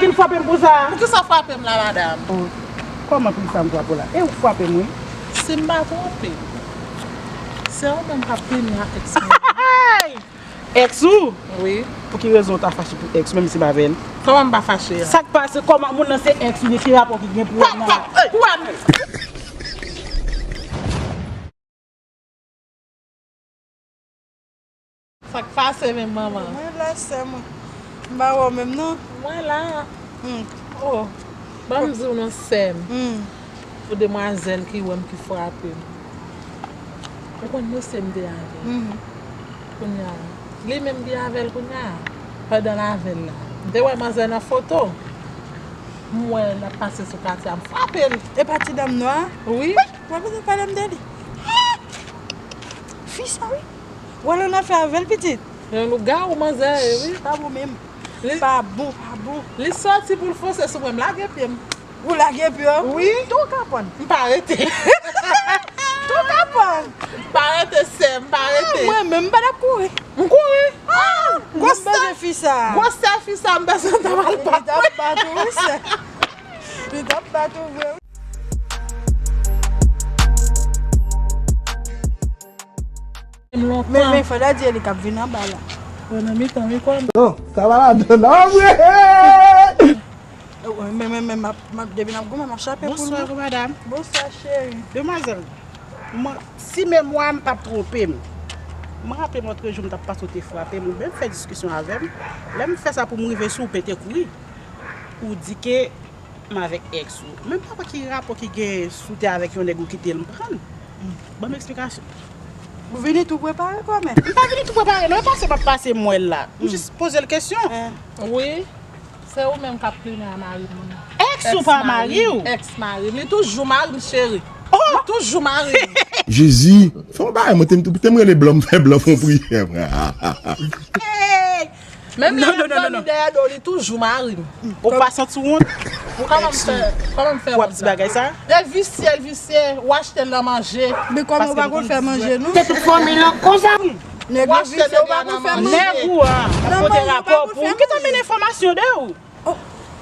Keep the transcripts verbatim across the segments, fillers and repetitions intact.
Ou frape m pou sa? Poukisa w frape m la, madanm? Oh, kòman pou sa m frape w la? E ou k frape m, wi. Si m pa twonpe m, se ou menm k ap pini a èks mwen. Hey! Èks ou? Wi. Pou ki rezon w ta fache pou èks ou, menm si m avè l? Kòman m pa fache a? Sa k pase? Kòman moun nan se èks ou, ki rapò ki gen pou wè nan la? Hey! Ou wè m? Sa k pase menm, manman? Mwen la, sè mwen. M pa wè w menm, non. Mwen la. Hmm. Oh, ban m di w non, sè m. Hmm. Pou demwazèl ki wè m, ki frape m. Ou konn mesye m te avè l. Hmm. Kounye a, li menm ki avè l kounye a. Pandan l avè l la, m te wè manzè nan foto. M wè l ap pase sou katye a, m frape l. E pa ti dam nwa a? Wi. Wè, w ap pale m de li. Ah! Fi sa, wi. W al annafè avè l, pitit. Yon lougawou manzè ye, wi. Pa bon menm. Li pa bon, pa bon. Li sòti pou l fonse sou mwen, m lage pye m. Ou lage pye w? Wi. Tou w ka pran. M pa rete. Tou w ka pran. M pa rete, sè, m pa rete. Ah, mwen menm, m pa t ap kouri. M kouri. Ah! Gwosè fi sa. Gwosè fi sa, m bezwen ta mal bat. Li t ap bat ou, wi, sè. Li t ap bat ou vre, wi. Men, men, fò w ta di li k ap vin anba la. Mwen nan mitan, wi, kòm. Non, sa pa ladan, non, vre. Men, men, men, m ap, m ap, depi n ap goumen, m ap chape pou l. Bonswa, non, madam. Bonswa, cheri. Demwazèl, mwen, si memwa m p ap twonpe m, mwen raple m lòt jou m t ap pase, w te frape m, oubyen m fè diskisyon avè m. Lè m fè sa pou m rive sou ou, pete kouri. Ou di ke m avèk èks ou. Men m pa wè ki rapò ki gen si w te avèk yon nèg ou kite l m pran l. Ban m eksplikasyon. Ou vini tou prepare kòmè? M pa vini tou prepare, non. E pase m ap pase m wè l la. M jis poze l kesyon. Wi. Se ou menm k ap pini a mari m. Èks ou pa mari w? Èks mari m. Li toujou mari m, cheri. Oh! Li toujou mari m. Jezi, fè yon bagay, mwen te, te m rele blan, m fè blan fè yon priyè, mwen. Hey! Menm lè l ap dòmi dèyè do, li toujou mari m. Ou pa santi w wont? Kòman m fè, kòman m fè wont sa? W ap di bagay sa? L visye, l visye, w achte l nan manje. Men kòman ou pa konn fè manje, non? Se tout fanmi lan konsa. Nèg yo visye, ou pa konn fè manje. Nèg ou a ap pote rapò pou ou. Ki ta mennen enfòmasyon de ou?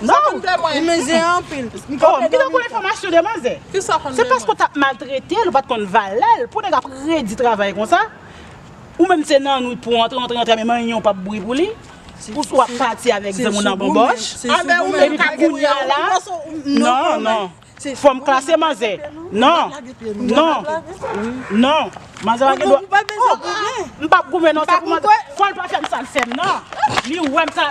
Non. Li mizè anpil. Oh, m gentan konn enfòmasyon de manzè. Se paske w t ap maltrete l, ou pa t konn valè l, pou nèg ap redi travay konsa. Ou menm se nan nwit pou antre, antre, antre, men manyen w p ap bri pou li. Ou swa pati avèk zanmi w nan banbòch. Epi pou kounye a la, non, non. Fò m klase manzè. Non. Non. Non. Manzè pa gen dwa. M p ap goumen non, se pou manzè. Fò l pa fè m sa l fè m, non. Li wè m sa.